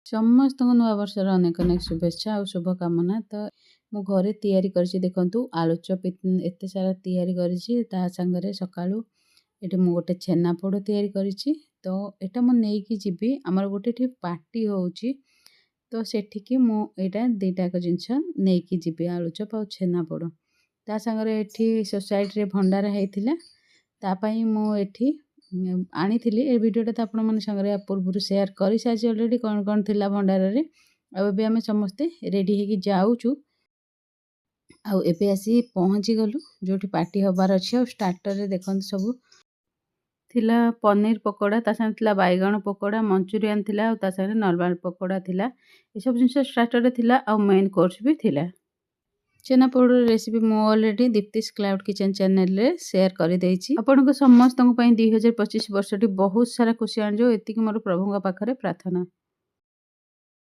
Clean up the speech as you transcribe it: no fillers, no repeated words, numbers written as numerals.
ସମସ୍ତଙ୍କୁ ନୂଆବର୍ଷର ଅନେକ ଅନେକ ଶୁଭେଚ୍ଛା ଆଉ ଶୁଭକାମନା। ତ ମୁଁ ଘରେ ତିଆରି କରିଛି, ଦେଖନ୍ତୁ, ଆଳୁଚପ ଏତେ ସାରା ତିଆରି କରିଛି। ତା ସାଙ୍ଗରେ ସକାଳୁ ଏଠି ମୁଁ ଗୋଟେ ଛେନାପୋଡ଼ ତିଆରି କରିଛି। ତ ଏଇଟା ମୁଁ ନେଇକି ଯିବି, ଆମର ଗୋଟେ ଏଠି ପାର୍ଟି ହେଉଛି, ତ ସେଠିକି ମୁଁ ଏଇଟା ଦୁଇଟାକ ଜିନିଷ ନେଇକି ଯିବି, ଆଳୁଚପ ଆଉ ଛେନାପୋଡ଼। ତା ସାଙ୍ଗରେ ଏଠି ସୋସାଇଟିରେ ଭଣ୍ଡାର ହେଇଥିଲା, ତା ପାଇଁ ମୁଁ ଏଠି ଆଣିଥିଲି। ଏ ଭିଡ଼ିଓଟା ତ ଆପଣମାନଙ୍କ ସାଙ୍ଗରେ ପୂର୍ବରୁ ସେୟାର କରିସାରିଛି ଅଲରେଡ଼ି, କ'ଣ କ'ଣ ଥିଲା ଭଣ୍ଡାରରେ। ଆଉ ଏବେ ଆମେ ସମସ୍ତେ ରେଡ଼ି ହେଇକି ଯାଉଛୁ ଆଉ ଏବେ ଆସି ପହଞ୍ଚିଗଲୁ ଯେଉଁଠି ପାର୍ଟି ହେବାର ଅଛି। ଆଉ ଷ୍ଟାର୍ଟରରେ ଦେଖନ୍ତୁ, ସବୁ ଥିଲା ପନିର ପକୋଡ଼ା, ତା ସାଙ୍ଗରେ ଥିଲା ବାଇଗଣ ପକୋଡ଼ା, ମଞ୍ଚୁରିଆନ୍ ଥିଲା ଆଉ ତା ସାଙ୍ଗରେ ନର୍ମାଲ୍ ପକୋଡ଼ା ଥିଲା। ଏସବୁ ଜିନିଷ ଷ୍ଟାର୍ଟରରେ ଥିଲା ଆଉ ମେନ୍ କୋର୍ସ ବି ଥିଲା। ଛେନାପୋଡ଼ର ରେସିପି ମୁଁ ଅଲରେଡ଼ି ଦୀପ୍ତିସ୍ କ୍ଲାଉଡ଼ କିଚେନ୍ ଚ୍ୟାନେଲରେ ସେୟାର କରିଦେଇଛି। ଆପଣଙ୍କ ସମସ୍ତଙ୍କ ପାଇଁ 2025 ବର୍ଷଟି ବହୁତ ସାରା ଖୁସି ଆଣିଯାଉ, ଏତିକି ମୋର ପ୍ରଭୁଙ୍କ ପାଖରେ ପ୍ରାର୍ଥନା।